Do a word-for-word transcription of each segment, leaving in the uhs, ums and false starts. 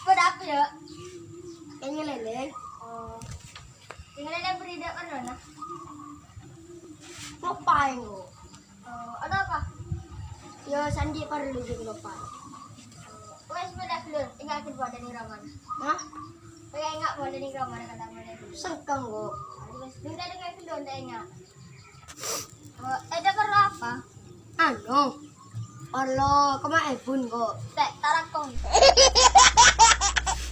Bâdâ apa, yâ? Kèngèng lèlèng. Oh. Kèngèng lèlèng bâri' dâ' parlona. Ngopaè, engko'? Oh, ada apa? Yâ, sanjhi parlo jhughân ngopaè. Wes, bâdâ belum. Enga' ghun polè nèng ramana. Hah? Wes, enga' polè nèng ramana, kata polè. Sengkang, kok. Wes, bâdâ enga' ghun, ta' enga'. Oh, èdâ' parlo apa? Anu, parlo kemma èbun, kok. Tè', tarakong.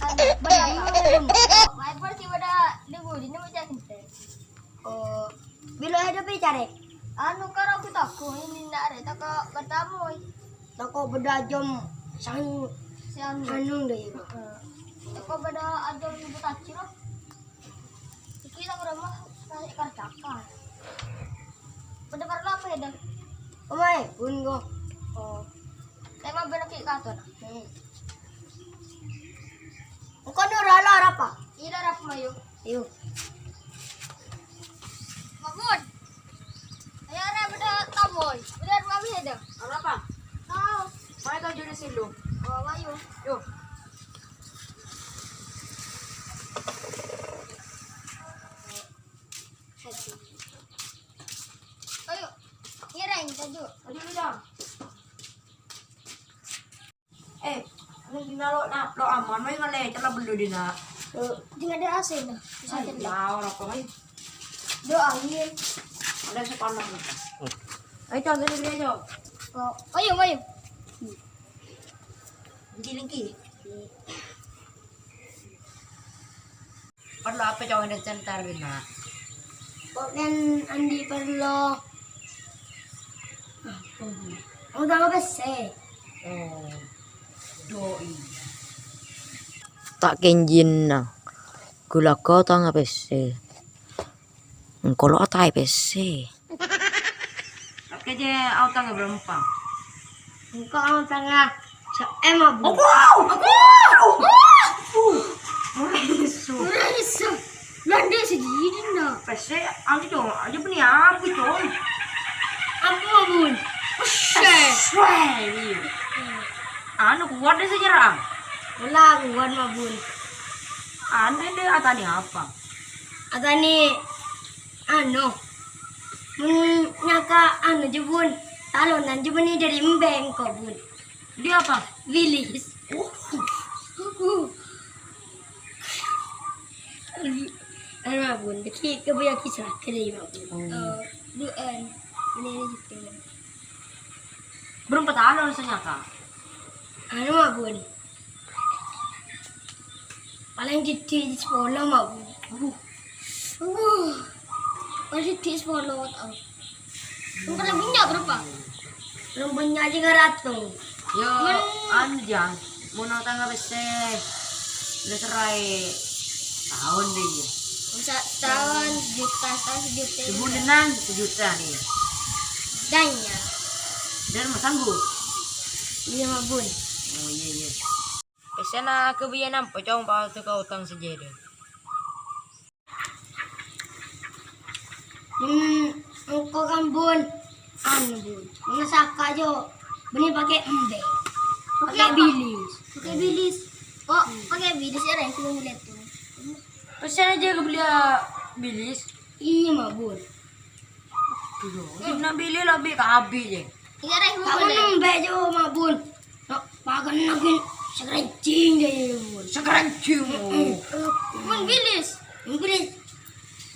Anu, bâdâ èbun. Wah, èbun sih bâdâ di budi, ini macam ente. Oh, bilâ èdâ' pècarè? Anu, karo aku tako, ini nak rè, tako bertamu. Tako bâdâ ajâm sang-, si anu. Anu, deh. Heeh. Tako bâdâ ajâm ibu tajir, loh. Iki nang roma kasè' karcakan. Bâdâ parlo apa, yâ, Dang? Omaè, bun, kok. Oh. Tema bâdâ ki' katon. Hmm. Engko' noro' lora apa? Iyâ, lora apa, mayu? Ayo. Bangun. Ayo, ra, bâdâ tamoy. Bâdâ mami, yâ, Dang? Apa? Tao. Mayu tao jurus lu. Oh, mayu. Yo. Ayo, ngèrèng, Taju. Ayo, lu, Jang. Eh, lu gina lo, na, lo aman, mai ngale, cala bellu dina. Eh, tinggal ada A C, nah. Bisa aja. Ayo, ora apa, mai. Do angin. Ada sepanas, nih. Ayo, Jang, gini, gini, Jang. Oh, ayo, ayo. Lengki-lengki. Parlo apa, Cong, dâ' cèntar, Bina? Kok kan andi' parlo. Apa, Bu? Kamu tahu apa sih? Oh, doi. Ta' kenjina. Gulaga tang apa sih? Engko' lo ataè pèssè. Oke, je, aotangnga bârâmpa? Engko' aotangnga se-, eh, mabun. Opo? Opo? Maiso. Maiso. Lande sejidinna. Pèssè, anu, Cong. Aja bânnè abu, Cong. Apa, mabun? Pèssè. Pèssè, iya. Anu, kuat deh sejarah. Wala, kuat, mabun. Anu, deh, atanè apa? Atanè Anu, mon nyaka anu, jâ, Bun. Talonan, jâ, bânnè dâri embè engko', Bun. Dia apa? Bilis. Oh. Anu, Bun, dâgghi' kabâjâ ki' seraga dâri, Bun. Oh. Eh, du'en. Ini, ini gitu. Belum petalo rasanya, Kak. Anu, Bun. Palèng dhâddhi sapolo, mabun. Aduh. Aduh. Palèng dhâddhi sapolo, tao. Mungkin lebihnya berapa? Lebihnya tiga ratus. Yo, anu, Jang. Mon aotangnga pèssè, udah serai tahun deh, ya. Masa tahun sejuta, tahun sejuta. Sebulan sejuta nih. Dan ya. Dan masanggup. Iya, mabun. Oh, iya, iya. Pèssèna kabâjâ nampa, Cong, pas ka otang sajâdâ. Hmm, engko' kan, Bun. Anu, Bun. Ngesaka, Jo. Bânnè pakai embè. Pakai bilis. Pakai bilis. Oh, pakai bilis ya, Ren. Coba ngeliat tuh. Pèssèna jâ' kabâjâ bilis. Iya, mabun. Aduh, gimana bilis lebih ke abi, ya. Iya, Ren. Tak mau nembè, Jo, mabun. Nak pakan lagi sekerencing deh, Bun. Sekerencing, oh. Bun, bilis. Bun, bilis.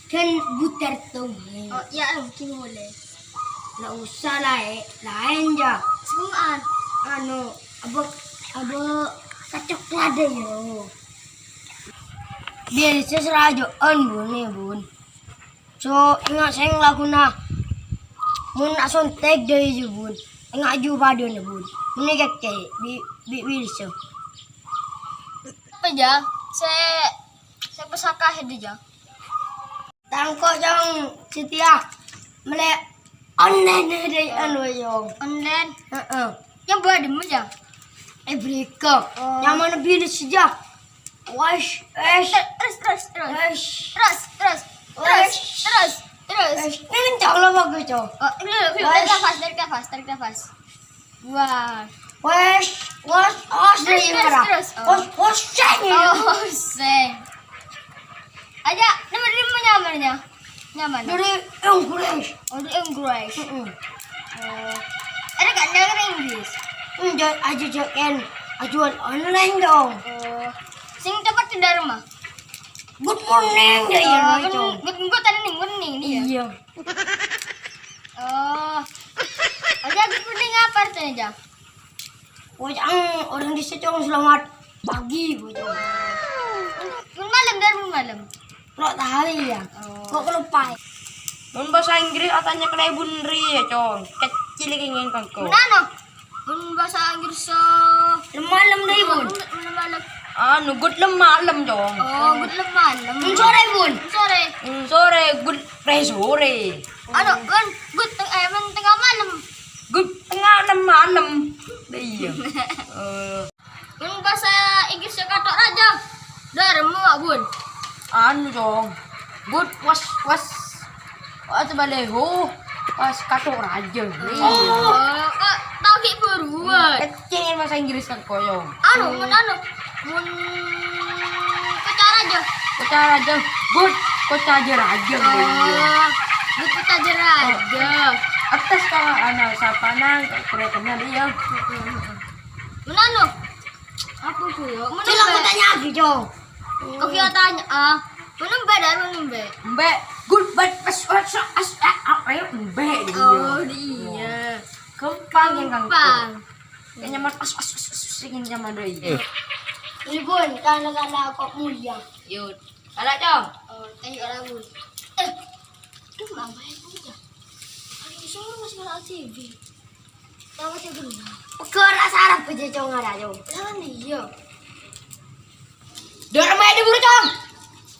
Dan butar tuh. Oh, iya, mungkin boleh. Nggak usah lah, eh. Lain, ja. Sebentar. Anu, apa, apa, kacoklat deh, yo. Biasa serajoan, Bun, ya, Bun. So, enga' sèng laguna. Mon asontek dâri jâ, Bun. Enga' jâ padâna, Bun. Mon èkèkkè, bi-, bi-, bisa. Apa, Ja? Sè, sè pesaka hèdâ, Ja. Tangko, Jong, Setia. Mellè online dâri anu, Jong. Online? Heeh. Yang buat demi, Ja. Eh, berika. Oh. Yang mana bilis saja? Wes, wes. Terus, terus, terus. Wes. Terus, terus. Wes. Terus, terus, terus. Wes. Ini kencang lah bagus, Cok. Oh, ini dulu, dulu. Wes. Tarik nafas, tarik nafas, tarik nafas. Wah. Wes, Hos, hos, Terus, terus, terus. Oh. Hos, hos, seng. Oh, seng. Aja, nama dari mana, namanya? Nyaman. Dari Inggris. Oh, dari Inggris. Mm-mm. Oh. Ada kan dari Inggris? Enggak, aja jaken. Ajuan online dong. Oh. Sing tempat di rumah. Good morning, ya, ya, Oh, itu. Good, good, good morning, good morning, iya. Iya. Oh. Aja good morning apa artinya, Jang? Wajang orang di situ selamat pagi, wajang. Mun malam, dari mun malam. Lo tahu ya? Oh. Kok lupa? Mun bahasa Inggris atanya kena ibu neri ya, Cong. Kecil lagi ngengkang kok. Menano? Mun bahasa Inggris, eh, Lem malem deh, Bun. Mun, mun malam. Anu, good lem malem, Cong. Oh, good lem malem. Mun sore, Bun. Sore. Hmm, sore, good pre sore. Anu, mun good teng-, eh, mun tengah malam. Good tengah enam malam. Lah iya. Eh. Mun bahasa Inggris ya katok raja. Dah, remu, Bun. Anu, Cong. Good was, was. Wah, coba leho. Pas katok raja. Iya. Oh, kok tau ki buruan? Kecil bahasa Inggris kan koyong. Anu, mun anu. Mun koca raja. Koca raja. Good. Koca aja raja. Oh, good koca aja raja. Atas kalau anak sapa nang, kira-kira dia. Mun anu. Apa ku yo? Mun Cil, aku embe'. Tanya lagi, Cong. Oke, tanya, ah. Mun embe' dah, mun embe'. Embe', good, bad, as, as, as, ah, ah, ayo, embe' dia. Oh, dia. Gampang yang gampang. Gampang. Yang nyaman, as, as, as, as, as, yang nyaman deh. Ini, Bun, karena, karena kok mulia. Yo, ala, Cong. Oh, teh, ala, Bun. Eh, itu mama yang punya. Hari ini sore masih malah T V. Tahu sih, Bun. Pegel ra sarep aja, Cong, ara, Cong. Lah, kan iya. Dorong aja dulu, Cong.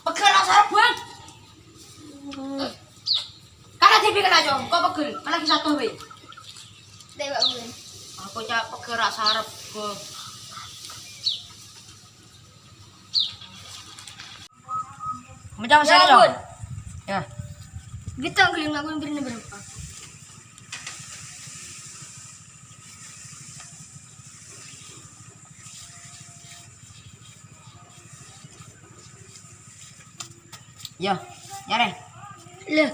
Pegel ra sarep, Bang. Kalau T V kena, Cong, kok pegel? Kan lagi satu, weh. Dek, Pak, Bun. Aku cak pegel ra sarep, Bang. Macam Ya, saya, Bun. Ya. Kita keliling lagu negeri berapa? Ya, nyare. Leh.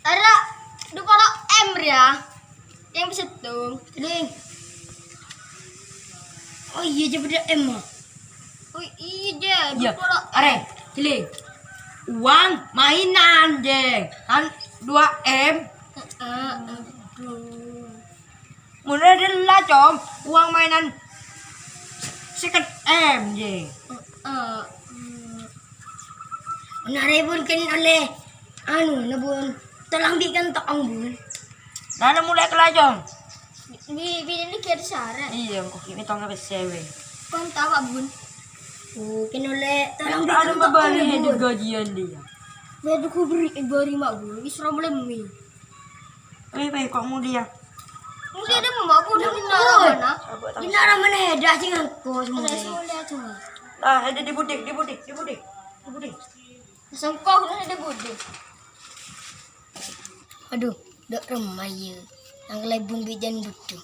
Ara dua puluh M ya. Yang setung. Ning. Oh iya, coba deh, M. Oh iya, Iya. dua puluh. Are, Jling. Uang mainan, Jeng. Kan dua M. Heeh, aduh. Mun ada lah, Com. Uang mainan seket M, Jeng. Heeh. Benar, Bun, kan oleh anu, nah, Bun. Tolong bikin to'ong, Bun. Nah, mulai ke lajong. Bi-, bi-, ini kira syarat. Iya, kok ini tongnya besar, weh. Kon tawa, Bun. Oh, kene oleh tolong Ada bikin to'ong, bebali Bun. Di gajian dia. Waduh, ku beri, eh, beri mak, Bun. Wis ro melemi. Weh, weh, kok mulia? Mulia ada mak, Bun. Ini nara mana? Ini nara mana ya? Dah, sing aku semua. Ada semua lihat semua. Nah, ada di budik, di budik, di budik. Di budik. Sengkok, ada di budik. Aduh, dok remah ya. Nang kelebun bijan butuh.